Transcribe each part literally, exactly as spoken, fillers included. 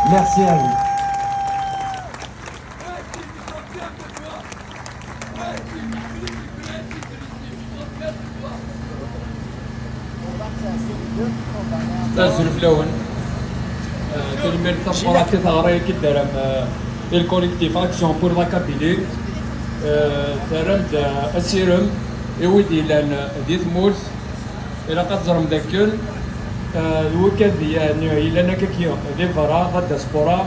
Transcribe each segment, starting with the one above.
Merci à vous. Azul fell-awen. Eh, tanemmirt tameqqrant i teɣri i d-terram, eh, i le collectif Action pour la Kabylie. Eh, terram-d, eh, asirem i wid yellan, eh, di tmurt. Ilaq ad teẓrem dakken, eh, d wigad yeɛni yellan akkaki di berra, la diaspora,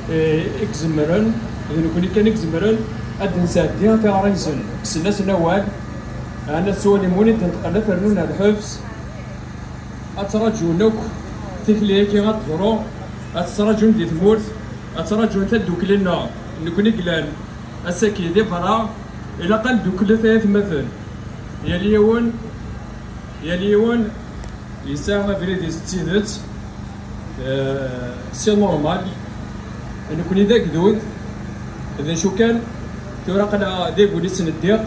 eh, i izemren, d nekni kan i izemren ad d-nesɛeddi tiɣri-nsen. Kksen-asen awal, ɛni ad ttwalim win i d-ineṭqen ad t-rnun ar lḥebs. Ad ttṛaǧun akk tikli-agi ad teḍru, ad ttṛaǧun di tmurt, ad ttṛaǧun taddukli-nneɣ, nekni i yellan ass-agi di berra. Ilaq ad nedduklet ay atmaten. Yal yiwen, yal yiwen yesɛa abrid-is d tidet. Eh, c'est normal. Nekni d agdud. D acu kan, tura aql-aɣ d agul-is n ddiq.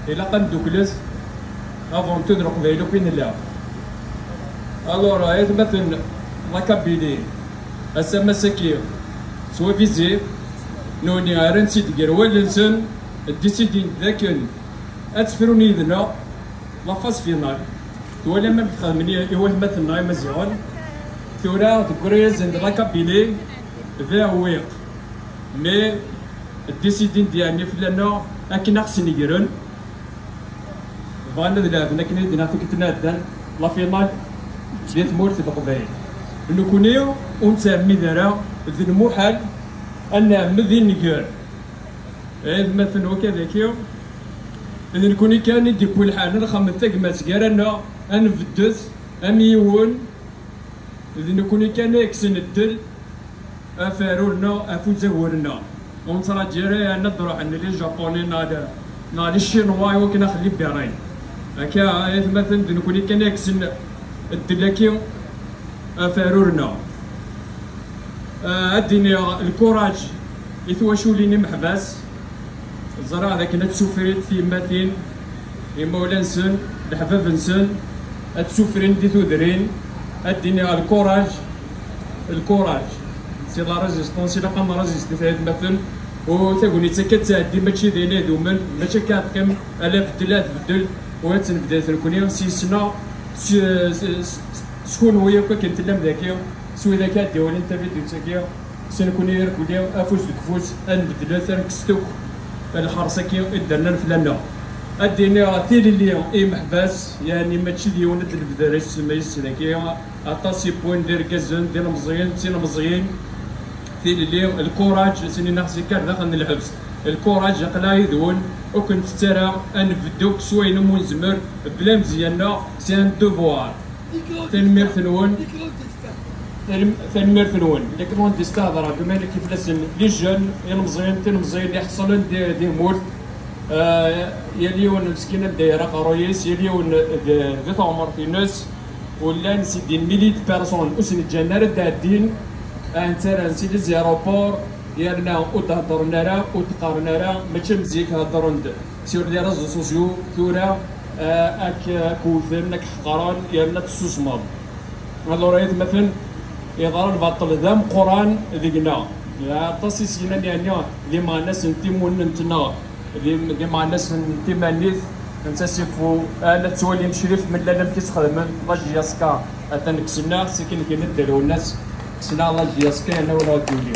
Ilaq ad nedduklet. Avant tout, d Leqbayel akk i nella. Alors, ay atmaten, la Kabylie, ass-a, ass-agi, swavizi, nuni rran-tt-id gar wallen-nsen, décidin-d dakken ad tt-frun yid-neɣ. La phase finale. Twalam amek xedmen i, i watmaten-nneɣ imaziɣen? Tura deg wayaz n la Kabylie, d aɛewwiq. Mais décidin-d yeɛni fell-aneɣ akken ad ɣ-snegren. Bɣan ad leɛben akken i d-nniɣ tikkelt iɛeddan, la finale di tmurt n Leqbayel. Nekni ur nettɛemmid ara, d lmuḥal ad nɛemmed i nnger. Ay atmaten, wakk ad-agi, d nekni kan i d-iwwi lḥal ad nxemmem tagmat gar-aneɣ, ad nbeddet am yiwen, d nekni kan ay yekksen ddel ɣef rrul-nneɣ, ɣef uzagur-nneɣ. Ur nettraǧi ara yerna ad d-ruḥen les Japonais neɣ, neɣ les Chinois i wakken ad ɣ-libérin. Akka, ay atmaten, d nekni kan ay yekksen ddel-agi ɣef rrul-nneɣ. Ah, ad d-iniɣ lkuraj i twaculin imeḥbas. Ẓriɣ dakken ad ssufrint tyemmatin, imawlan-nsen, leḥbab-nsen, ad ssufrin di tudrin. Ad d-iniɣ lkuraj, lkuraj. C'est la résistance, ilaq ad nrésisti, ay atmaten. U tagnit akka ad tɛeddi, mačči d ayen ay dumen, mačči akka ad teqqim, ala beddel ad tbeddel, u ad tenbed nekni s yis-neɣ, s, s, s, s kunwi akk akken tellam dagi, s widak ad d-iwalin tavidyut-agi, s nekni irkelli, afus deg ufus, ad nbeddlet, ad nekkset akk lḥers-agi i d-rnan fell-aneɣ. Ad d-iniɣ tilelli i yimeḥbas, yeɛni mačči d yiwen ad d-nebder isem-is dagi, aṭas i wwin d irgazen, d ilemẓiyen, d tilemẓiyin, tilelli, lkuraj, snin-a ɣas yekker daxel n lḥebs. Lkuraj, aql-aɣ yid-wen, ur ken-tettu ara ad nbeddu akk s wayen umi nezmer, bla amezyan-nneɣ, c'est un devoir. Tanemmirt-nwen. Tanem-, tanemmirt-nwen. Les clandestins, hḍeṛ-d, uman kif lasen, les jeunes, ilemẓiyen, tilemẓiyin iḥeṣlen di, di tmurt. Ah, yal yiwen meskin anda yerra aqerruy-is, yal yiwen d, di teɣmert-ines. U llan, c'est des milliers de personnes ur sen-ǧǧan ara ad d-ɛeddin, ah, nttaren si les aéroports, yerna ur d-heddren ara, ur d-qqaren ara, mačči am zik heddren-d sur les réseaux sociaux, tura, ah, ad k-, ad k-wten, ad k-ḥeqren, yerna ad tessusmeḍ. Alors, ay atmaten, yeḍra lbaṭel d ameqqran deg-neɣ. Aṭas i s-yennan, yeɛni, d imeɣnasen n timunent-nneɣ, d im-, d imeɣnasen n timanit, netta s ifu, ala ttwalin Crif Mellal amek i tt-xedmen, la J S K, atan kksen-aɣ, sakin gen-d dderwen-as, kksen-aɣ la J S K, yerna ur ɣ-d-yuli.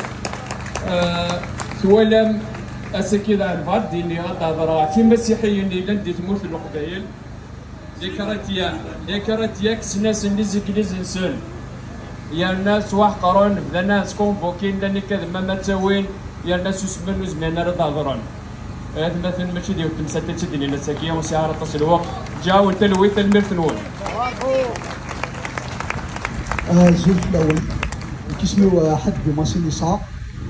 Ah, twalam, ass-agi daɣen bɣiɣ ad d-iniɣ, ad d-hedreɣ ɣef imasiḥiyen yellan di tmurt n Leqbayel. Les chrétiens, les chrétiens kksen-asen les églises-nsen. Yerna ttwaḥeqren, bdan ad skonvokin, llan ikadem ama ttawin, yerna susmen, ur zmiren ara ad d-hedren. Ay atmaten, mačči d yiwet temsalt i tt-id-nnin ass-agi, ur sɛiɣ ara aṭas n lweqt. Ǧǧiɣ-awen talwit, tanemmirt-nwen. Azul fell-awen. Nekk isem-iw, ah, Ḥaǧ Bumasin Isaac.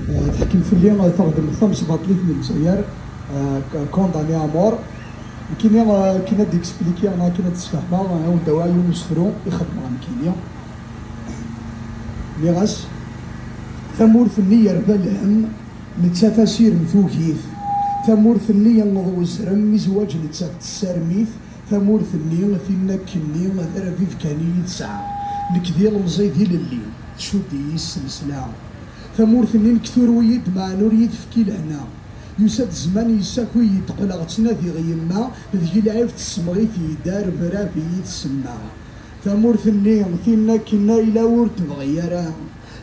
Ah, teḥkem fell-i, ah, teɣdemt tamesbaṭlit n Lezzayer, ah, k-, condamné à mort. Nekkini, ah, akken ad d-expliquer neɣ akken ad d-sfehmeɣ, ah, ad awen-d-awiɣ yiwen usefru i xedmeɣ nekkini. Nniɣ-as, tamurt-nni yerba lhemm, nettat asirem tugi-t. Tamurt-nni yenneḍ wezrem, mi zwaǧ nettat tessarem-it. Tamurt-nni, tin akkenni, d arabib kan i yi-tesɛa. Nekk d ilemẓi d ilelli, tcudd-iyi s tmesla. Tamurt-nni nekk turew-iyi-d, meɛna ur iyi-tefki lehna. Yusa-d zzman yessaki-yi-d, qqleɣ ttnadiɣ yemma, deg-i lɛib tessemɣi-t-id, ar brab iyi-tsemma. Tamurt-nni, tin akken ayla ur tebɣi ara.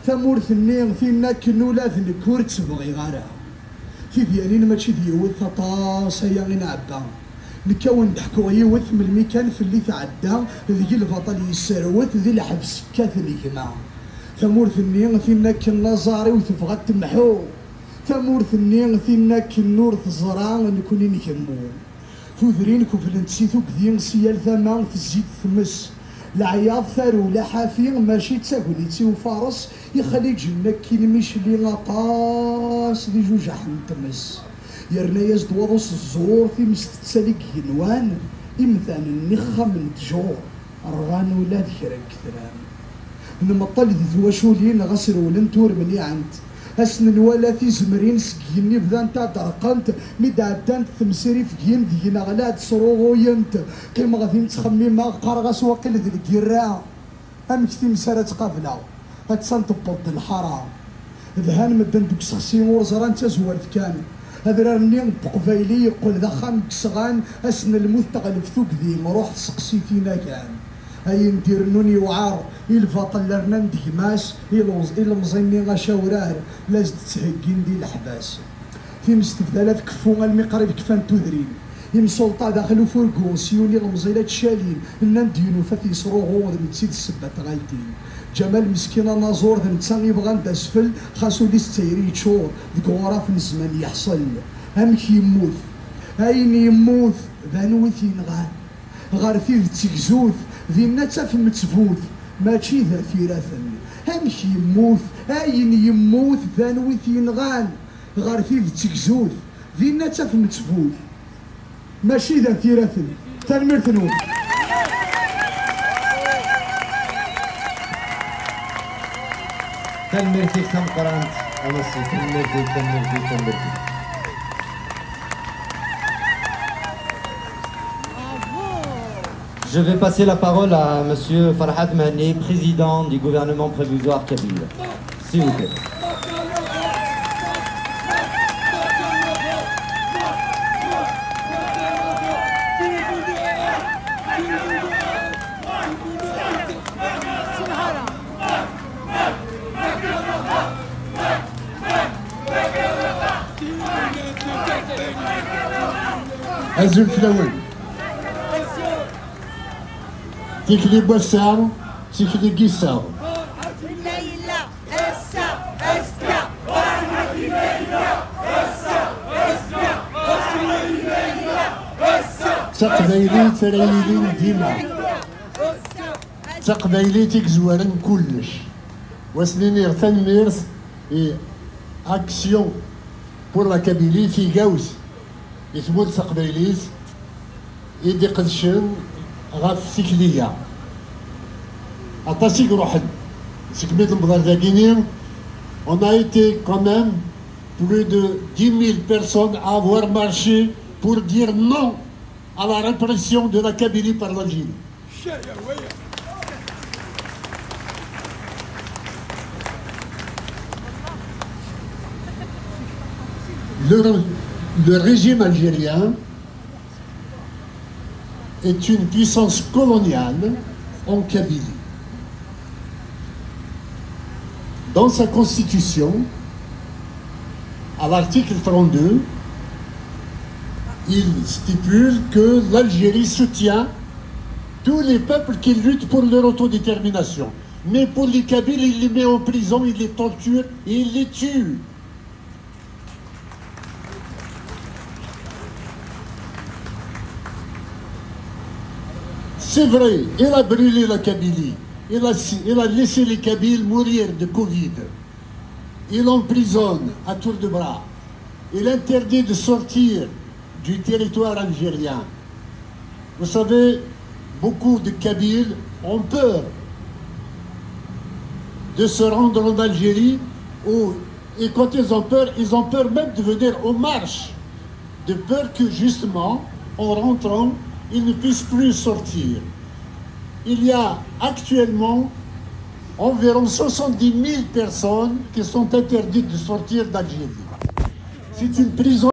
Tamurt-nni, tin akken ula d nekk ur tt-bɣiɣ ara. Tidyanin mačči d yiwet, aṭas aya i nɛebba. Nekk a wen-d-ḥkuɣ yiwet, melmi kan fell-i tɛedda, deg-i lbaṭel yesserwet, di lḥebs kkaten gma. Tamurt-nni, tin akken laẓar-iw tebɣa ad temḥu. Tamurt-nni, tin akken ur teẓra, nekni ngemmu. Tudrin kublent si tugdi, si yal tama tezzi-d tmes. Leɛyaḍ, tarewla, ḥafi, mačči d tagnit i ufares, ixliǧen akkin Micli aṭas d ijujaḥ n tmes. Yerna-yas-d waḍu s zzur, times tettali deg igenwan, imdanen n ixxamen n ttjur, rɣan ula d kra n yetran. Nmeṭṭel di twaculin, ɣas rewlent ur mniɛent. Ass n nwala tizemrin seg yigenni bdant ad d-reqqent, mi d-ɛeddant temsrifgin deg-neɣ la d-sruɣuyent. Qqimeɣ din ttxemmimeɣ, qqareɣ-as waqil d lgirra. Amek times ara tt-qableɣ? Attan tewweḍ-d lḥara. Dhan medden deg usexsi ur ẓran d tazwart kan. Adrar-nni n teqbayli yeqqel d axxam n yesɣan, ass n lmut teɣleb tugdi, ruḥ seqsi-t inagan. Ayen d-irennun yewɛer, i lbaṭel rnan-d gma-s, ilemẓ-, ilemẓi-nni acawrar, la s-d-ttheggin di leḥbas. Times tebda la tkeffu almi qrib kfan tudrin. Imsulṭa daxel ufurgu, s yiwen ilemẓi la ttcalin, nnan-d yiwen ufat yesruɣu, d netta i d ssebba n tɣaltin. Ǧamal meskin anaẓur, d netta i bɣan d asfel, xas ul-is d tayri yeččur, deg uɣraf n zzman yeḥṣel. Amek yemmut? Ayen yemmut, d anwi t-yenɣan? Ɣer tidet gzut, dinna ad tafem ttbut, mačči d at iraten. Amek yemmut? Ayen yemmut, d anwi t-yenɣan? Ɣer tidet gzut, dinna ad tafem ttbut, mačči d at iraten. Tanemmirt-nwen. Tanemmirt-ik tameqqrant a Massi, tanemmirt-ik, tanemmirt-ik, tanemmirt-ik. Je vais passer la parole à Monsieur Farhat Mehni, président du gouvernement provisoire kabyle. S'il vous plaît. Azul fell-awen. Tikli n wass-a, tikli n yiseɣ. D taqbaylit ara yilin dima. D taqbaylit i yezwaren kullec. Wa sen-iniɣ tanemmirt i Action pour la Kabylie, tigawt i tmurt taqbaylit i d-iqedcen ɣef tikli-a. Aṭas i iruḥen segmi d-newweḍ ar dagini. On a été quand même plus de dix mille personnes à avoir marché pour dire non à la répression de la Kabylie par l'Algérie. Le, le régime algérien est une puissance coloniale en Kabylie. Dans sa constitution, à l'article trente-deux, il stipule que l'Algérie soutient tous les peuples qui luttent pour leur autodétermination. Mais pour les Kabyles, il les met en prison, il les torture et il les tue. C'est vrai, il a brûlé la Kabylie, il a, il a laissé les Kabyles mourir de covid. Il emprisonne à tour de bras. Il interdit de sortir du territoire algérien. Vous savez, beaucoup de Kabyles ont peur de se rendre en Algérie où, et quand ils ont peur, ils ont peur même de venir aux marches, de peur que justement, en rentrant, ils ne puissent plus sortir. Il y a actuellement Environ soixante-dix mille personnes qui sont interdites de sortir d'Algérie. C'est une prison